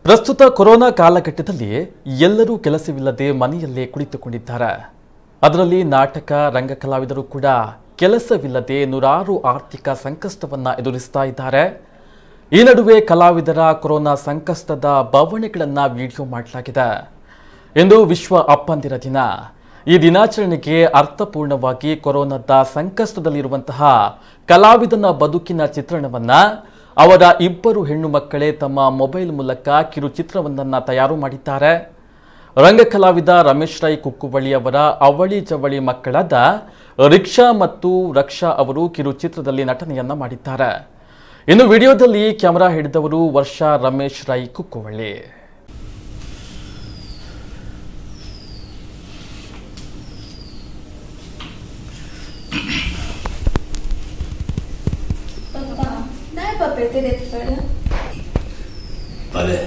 ಪ್ರಸ್ತುತ ಕೊರೋನಾ ಕಾಲಘಟ್ಟದಲ್ಲಿ ಎಲ್ಲರೂ ಕೆಲಸವಿಲ್ಲದೆ ಮನೆಯಲ್ಲೇ ಕುಳಿತುಕೊಂಡಿದ್ದಾರೆ. ಅದರಲ್ಲಿ ನಾಟಕ ರಂಗ ಕಲಾವಿದರು ಕೂಡ ಕೆಲಸವಿಲ್ಲದೆ ನೂರಾರು ಆರ್ಥಿಕ ಸಂಕಷ್ಟವನ್ನು ಎದುರಿಸ್ತಾ ಇದ್ದಾರೆ. ಈ ನಡುವೆ ಕಲಾವಿದರ ಕೊರೋನಾ ಸಂಕಷ್ಟದ ಬವಣೆಗಳನ್ನು ವಿಡಿಯೋ ಮಾಡಲಾಗಿದೆ. ಇಂದು ವಿಶ್ವ ಅಪ್ಪಂದಿರ ದಿನ. ಈ ದಿನಾಚರಣೆಗೆ ಅರ್ಥಪೂರ್ಣವಾಗಿ ಕೊರೋನಾದ ಸಂಕಷ್ಟದಲ್ಲಿರುವಂತಹ ಕಲಾವಿದನ ಬದುಕಿನ ಚಿತ್ರಣವನ್ನ ಅವರ ಇಬ್ಬರು ಹೆಣ್ಣು ಮಕ್ಕಳೇ ತಮ್ಮ ಮೊಬೈಲ್ ಮೂಲಕ ಕಿರುಚಿತ್ರವೊಂದನ್ನು ತಯಾರು ಮಾಡಿದ್ದಾರೆ. ರಂಗ ಕಲಾವಿದ ರಮೇಶ್ ರೈ ಕುಕ್ಕುವಳ್ಳಿ ಅವರ ಅವಳಿ ಜವಳಿ ಮಕ್ಕಳಾದ ರಿಕ್ಷಾ ಮತ್ತು ರಕ್ಷಾ ಅವರು ಕಿರುಚಿತ್ರದಲ್ಲಿ ನಟನೆಯನ್ನ ಮಾಡಿದ್ದಾರೆ. ಇನ್ನು ವಿಡಿಯೋದಲ್ಲಿ ಕ್ಯಾಮೆರಾ ಹಿಡಿದವರು ವರ್ಷಾ ರಮೇಶ್ ರೈ ಕುಕ್ಕುವಳ್ಳಿ. ಪಪ್ಪ ದಾಯ ಪಪ್ಪ ಎತ್ತೆ ಬಾಲೆ,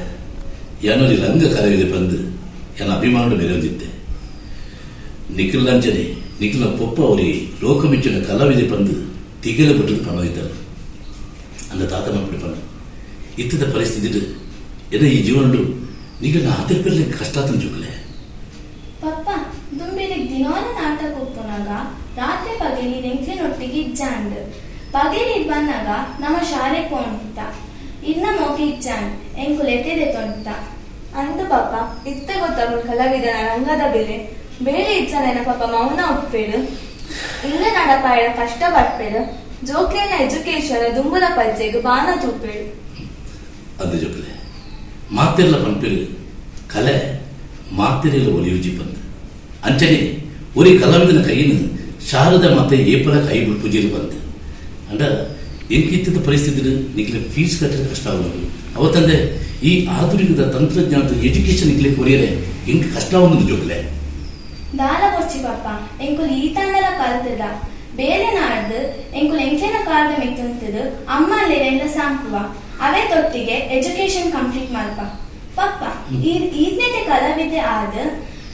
ಯಾನೊಲಿ ರಂಗ ಕಲಾವಿದೆ ಬಂದು ಎನ್ನ ಅಭಿಮಾನಡು ಮೆರೆಯೊಂದಿತ್ತೆ. ನಿಖಿಲ್ ಅಂಜನೆ ನಿಖಿಲ್ನ ಪೊಪ್ಪ ಅವರಿ ಲೋಕಮೆಚ್ಚಿನ ಕಲಾವಿದೆ ಬಂದು ತಿಗಲೆ ಬಿಟ್ಟದು ಪಣದಿದ್ದಾರೆ. ಅಂದ ತಾತ ಮಕ್ಕಳು ಪಂಡ ಇತ್ತದ ಪರಿಸ್ಥಿತಿ ಎನ್ನ ಈ ಜೀವನಡು ನಿಖಿಲ್ನ ಆತಿರ್ಪಿರ್ಲಿ ಕಷ್ಟ ಆತನ ಜೋಕಲೆ. ಪಪ್ಪ ದುಂಬಿಲಿಗ್ ದಿನೋಲ ನಾಟಕ ಒಪ್ಪುನಾಗ ರಾತ್ರಿ ಪಗಲಿ ಎಂಕ್ಲಿನೊಟ್ಟಿಗೆ ಇಜ್ಜಾಂಡ್. ಪಗಲಿ ಬಂದಾಗ ನಮ್ಮ ಶಾಲೆ ಪೋಂಡಿತ್ತ ಇನ್ನ ಮೋಕೆ ಇಜ್ಜಾಂಡ್ ಎಂಕುಲು ಎತ್ತಿದೆ ತೊಂತ. ಅಂದು ಪಾಪ ಇತ್ತೆ ಗೊತ್ತಾಗುಲ್ ಕಲಾವಿದನ ರಂಗದ ಬೆಲೆ. ಬೇಳೆ ಇಜ್ಜಾನೇನ ಪಾಪ ಮೌನ ಒಪ್ಪೇಡು ಇಲ್ಲ ನಡಪಾಯಡ ಕಷ್ಟ ಪಡ್ಪೇಡು ಜೋಕ್ಲೇನ ಎಜುಕೇಶನ್ ದುಂಬುದ ಪಜ್ಜೆಗ್ ಬಾನ ತೂಪೇಡು. ಅಂದ ಜೋಕಲೆ, ಮಾತಿರ್ಲ ಪನ್ಪಿರು ಕಲೆ ಮಾತಿರಿಲ ಒಲಿಯುಜಿ ಬಂದು ಅಂಚನೆ ಒರಿ ಕಲಾವಿದನ ಕೈಯನ್ನು ಶಾರದ ಮಾತೆ ಏಪಲ ಕೈ ಪೂಜೆಲು ಬಂತು. ಅಂಡ ಎಂಕಿತ್ತದ ಪರಿಸ್ಥಿತಿ ನಿಕ್ಲೆ ಫೀಸ್ ಕಟ್ಟಲು ಕಷ್ಟ ಆಗೋದು. ಅವತ್ತಂದೆ ಈ ಆಧುನಿಕದ ತಂತ್ರಜ್ಞಾನದ ಎಜುಕೇಶನ್ ನಿಕ್ಲೆ ಕೊರಿಯರೆ ಎಂಕ್ ಕಷ್ಟ ಆವೊಂದು ಜೋಕಲೆ. ದಾಲ ಬೊರ್ಚಿ ಪಪ್ಪ, ಎಂಕುಲು ಈ ತಂಡಲ ಕಲ್ತದ ಬೇಲೆ ನಾಡ್ದು ಎಂಕುಲು ಎಂಕ್ಲೆನ ಕಾಲದ ಮಿತ್ತುಂತದು ಅಮ್ಮ ಎಲ್ಲ ಸಾಂಕುವ ಅವೇ ತೊಟ್ಟಿಗೆ ಎಜುಕೇಶನ್ ಕಂಪ್ಲೀಟ್ ಮಲ್ಪ. ಪಪ್ಪ ಈ ಈದ್ನೆಟೆ ಕಲಾವಿದೆ ಆದ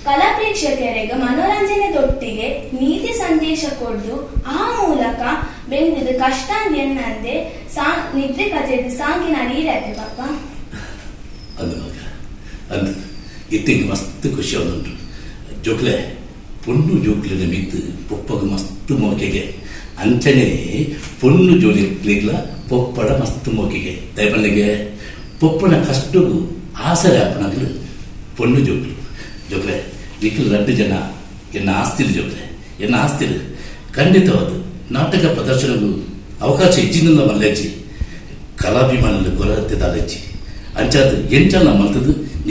ಕಲಾ ಪ್ರೇಕ್ಷಕರಿಗೆ ಮನೋರಂಜನೆ ತೊಟ್ಟಿಗೆ ನೀತಿ ಸಂದೇಶ ಕೊಡ್ದು ಆ ಮೂಲಕ ಬೆಂದಿದ್ದು ಕಷ್ಟ ಎನ್ನಂದೆ ಸಾ ನಿದ್ರೆ ಕಜೆದು ಸಾಂಗಿನ ನೀರತ್ತೆ ಪಪ್ಪ. ಅಂದು ಮಗ ಅಂದು ಇತ್ತಿಂಗ್ ಮಸ್ತ್ ಖುಷಿ ಆವೊಂದುಂಟು ಜೋಕ್ಲೆ. ಪೊಣ್ಣು ಜೋಕ್ಲೆನ ಮಿತ್ತು ಪೊಪ್ಪಗ ಮಸ್ತ್ ಮೋಕೆಗೆ. ಅಂಚನೆ ಪೊಣ್ಣು ಜೋಲಿಗ್ಲ ಪೊಪ್ಪಡ ಮಸ್ತ್ ಮೋಕೆಗೆ. ದಯಪಲ್ಲಿಗೆ ಪೊಪ್ಪನ ಕಷ್ಟಗೂ ಆಸರೆ ಅಪ್ಪನಾಗಲು ಪೊಣ್ಣು ಜೋಕ್ಲು. ಜೋಕ್ಲೆ, ನಿಖಿಲ್ ರಡ್ಡು ಜನ ಎನ್ನ ಆಸ್ತಿಲು ಜೋಕ್ಲೆ, ಎನ್ನ ಆಸ್ತಿಲು. ಖಂಡಿತವಾದ ನಾಟಕ ಪ್ರದರ್ಶನಗೂ ಅವಕಾಶ ಇಜ್ಜಿನಲ್ಲ ಮಲ್ಲೆಜ್ಜಿ, ಕಲಾಭಿಮಾನಿಲು ಕೊರತೆ ದಾಲೆಜ್ಜಿ. ಅಂಚಾದ ಎಂಚಲ್ಲ ಮಲ್ತದು.